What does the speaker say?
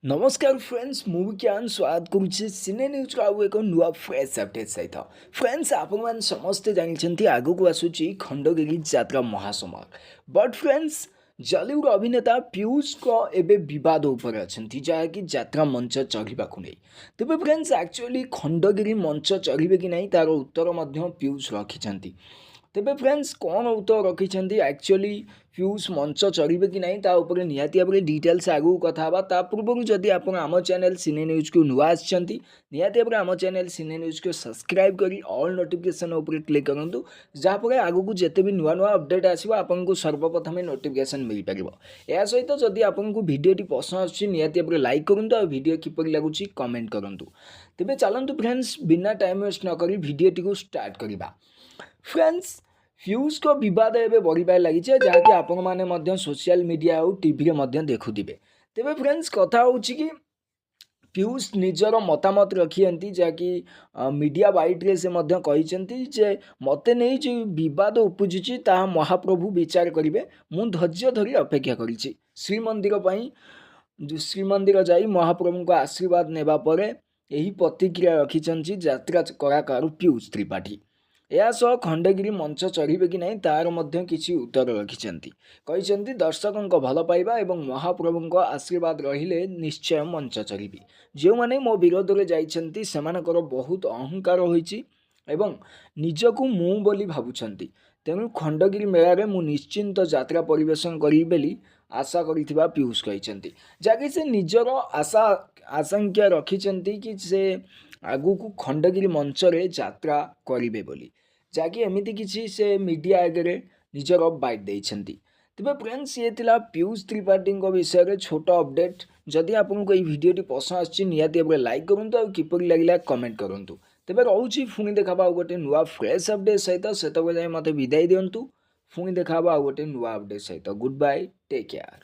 ନମସ୍କାର ଫ୍ରେଣ୍ଡସ୍, ମୁଁ ବିଜ୍ଞାନ ସ୍ୱାଗତ କରୁଛି ସିନେ ନ୍ୟୁଜ୍ର ଆଉ ଏକ ନୂଆ ଫ୍ରେଶ୍ ଅପଡେଟ୍ ସହିତ। ଫ୍ରେଣ୍ଡସ୍, ଆପଣମାନେ ସମସ୍ତେ ଜାଣିଛନ୍ତି, ଆଗକୁ ଆସୁଛି ଖଣ୍ଡଗିରି ଯାତ୍ରା ମହାସମାରୋହ। ବଟ୍ ଫ୍ରେଣ୍ଡସ୍, ଜଲିଉଡ଼ ଅଭିନେତା ପିୟୁଷଙ୍କ ଏବେ ବିବାଦ ଉପରେ ଅଛନ୍ତି, ଯାହାକି ଯାତ୍ରା ମଞ୍ଚ ଚଢ଼ିବାକୁ ନେଇ। ତେବେ ଫ୍ରେଣ୍ଡସ୍, ଆକ୍ଚୁଆଲି ଖଣ୍ଡଗିରି ମଞ୍ଚ ଚଢ଼ିବେ କି ନାହିଁ, ତାର ଉତ୍ତର ମଧ୍ୟ ପିୟୁଷ ରଖିଛନ୍ତି। ତେବେ ଫ୍ରେଣ୍ଡସ୍, କ'ଣ ଉତ୍ତର ରଖିଛନ୍ତି, ଆକ୍ଚୁଆଲି ପିୟୁଷ ମଞ୍ଚ ଚଢ଼ିବେ କି ନାହିଁ, ତା ଉପରେ ନିହାତି ଭାବରେ ଡିଟେଲ୍ସ ଆଗକୁ କଥା ହେବା। ତା ପୂର୍ବରୁ ଯଦି ଆପଣ ଆମ ଚ୍ୟାନେଲ୍ ସିନେ ନ୍ୟୁଜ୍କୁ ନୂଆ ଆସିଛନ୍ତି, ନିହାତି ଭାବରେ ଆମ ଚ୍ୟାନେଲ୍ ସିନେ ନ୍ୟୁଜ୍କୁ ସବସ୍କ୍ରାଇବ୍ କରି ଅଲ୍ ନୋଟିଫିକେସନ୍ ଉପରେ କ୍ଲିକ୍ କରନ୍ତୁ, ଯାହାଫଳରେ ଆଗକୁ ଯେତେ ବି ନୂଆ ନୂଆ ଅପଡ଼େଟ୍ ଆସିବ, ଆପଣଙ୍କୁ ସର୍ବପ୍ରଥମେ ନୋଟିଫିକେସନ୍ ମିଳିପାରିବ। ଏହା ସହିତ ଯଦି ଆପଣଙ୍କୁ ଭିଡ଼ିଓଟି ପସନ୍ଦ ଆସୁଛି, ନିହାତି ଭାବରେ ଲାଇକ୍ କରନ୍ତୁ ଆଉ ଭିଡ଼ିଓ କିପରି ଲାଗୁଛି କମେଣ୍ଟ କରନ୍ତୁ। ତେବେ ଚାଲନ୍ତୁ ଫ୍ରେଣ୍ଡସ୍, ବିନା ଟାଇମ୍ ୱେଷ୍ଟ ନକରି ଭିଡ଼ିଓଟିକୁ ଷ୍ଟାର୍ଟ କରିବା। ଫ୍ରେଣ୍ଡସ୍, ପିୟୁଷଙ୍କ ବିବାଦ ଏବେ ବଢ଼ିବାରେ ଲାଗିଛି, ଯାହାକି ଆପଣମାନେ ମଧ୍ୟ ସୋସିଆଲ ମିଡ଼ିଆ ଆଉ ଟିଭିରେ ମଧ୍ୟ ଦେଖୁଥିବେ। ତେବେ ଫ୍ରେଣ୍ଡସ୍, କଥା ହେଉଛି କି ପିୟୁଷ ନିଜର ମତାମତ ରଖିଛନ୍ତି, ଯାହାକି ମିଡ଼ିଆ ବାଇଟ୍ରେ ସେ ମଧ୍ୟ କହିଛନ୍ତି ଯେ ମୋତେ ନେଇ ଯେଉଁ ବିବାଦ ଉପୁଜୁଛି, ତାହା ମହାପ୍ରଭୁ ବିଚାର କରିବେ। ମୁଁ ଧୈର୍ଯ୍ୟ ଧରି ଅପେକ୍ଷା କରିଛି। ଶ୍ରୀମନ୍ଦିର ପାଇଁ, ଶ୍ରୀମନ୍ଦିର ଯାଇ ମହାପ୍ରଭୁଙ୍କ ଆଶୀର୍ବାଦ ନେବା ପରେ ଏହି ପ୍ରତିକ୍ରିୟା ରଖିଛନ୍ତି ଯାତ୍ରା କଳାକାର ପିୟୁଷ ତ୍ରିପାଠୀ। ଏହା ସହ ଖଣ୍ଡଗିରି ମଞ୍ଚ ଚଢ଼ିବେ କି ନାହିଁ, ତାର ମଧ୍ୟ କିଛି ଉତ୍ତର ରଖିଛନ୍ତି। କହିଛନ୍ତି, ଦର୍ଶକଙ୍କ ଭଲ ପାଇବା ଏବଂ ମହାପ୍ରଭୁଙ୍କ ଆଶୀର୍ବାଦ ରହିଲେ ନିଶ୍ଚୟ ମଞ୍ଚ ଚଢ଼ିବି। ଯେଉଁମାନେ ମୋ ବିରୋଧରେ ଯାଇଛନ୍ତି, ସେମାନଙ୍କର ବହୁତ ଅହଙ୍କାର ହୋଇଛି ଏବଂ ନିଜକୁ ମୁଁ ବୋଲି ଭାବୁଛନ୍ତି। ତେଣୁ ଖଣ୍ଡଗିରି ମେଳାରେ ମୁଁ ନିଶ୍ଚିନ୍ତ ଯାତ୍ରା ପରିବେଷଣ କରିବି ବୋଲି ଆଶା କରିଥିବା ପିୟୁଷ କହିଛନ୍ତି, ଯାହାକି ସେ ନିଜର ଆଶା ଆକାଂକ୍ଷା ରଖିଛନ୍ତି କି ସେ ଆଗକୁ ଖଣ୍ଡଗିରି ମଞ୍ଚରେ ଯାତ୍ରା କରିବେ ବୋଲି, ଯାହାକି ଏମିତି କିଛି ସେ ମିଡ଼ିଆ ଆଗରେ ନିଜର ବାଇଟ୍ ଦେଇଛନ୍ତି। ତେବେ ଫ୍ରେଣ୍ଡସ୍, ଇଏ ଥିଲା ପିୟୁଷ ତ୍ରିପାଠୀଙ୍କ ବିଷୟରେ ଛୋଟ ଅପଡ଼େଟ୍। ଯଦି ଆପଣଙ୍କୁ ଏଇ ଭିଡ଼ିଓଟି ପସନ୍ଦ ଆସୁଛି, ନିହାତି ଭାବରେ ଲାଇକ୍ କରନ୍ତୁ ଆଉ କିପରି ଲାଗିଲା କମେଣ୍ଟ କରନ୍ତୁ। ତେବେ ରହୁଛି, ପୁଣି ଦେଖା ଆଉ ଗୋଟେ ନୂଆ ଫ୍ରେଶ୍ ଅପଡ଼େଟ୍ ସହିତ। ସେତେବେଳେ ଯାଇ ମୋତେ ବିଦାୟ ଦିଅନ୍ତୁ। ପୁଣି ଦେଖା ହେବ ଆଉ ଗୋଟେ ନୂଆ ଅପଡ଼େଟ୍ ସହିତ। Good bye, take care.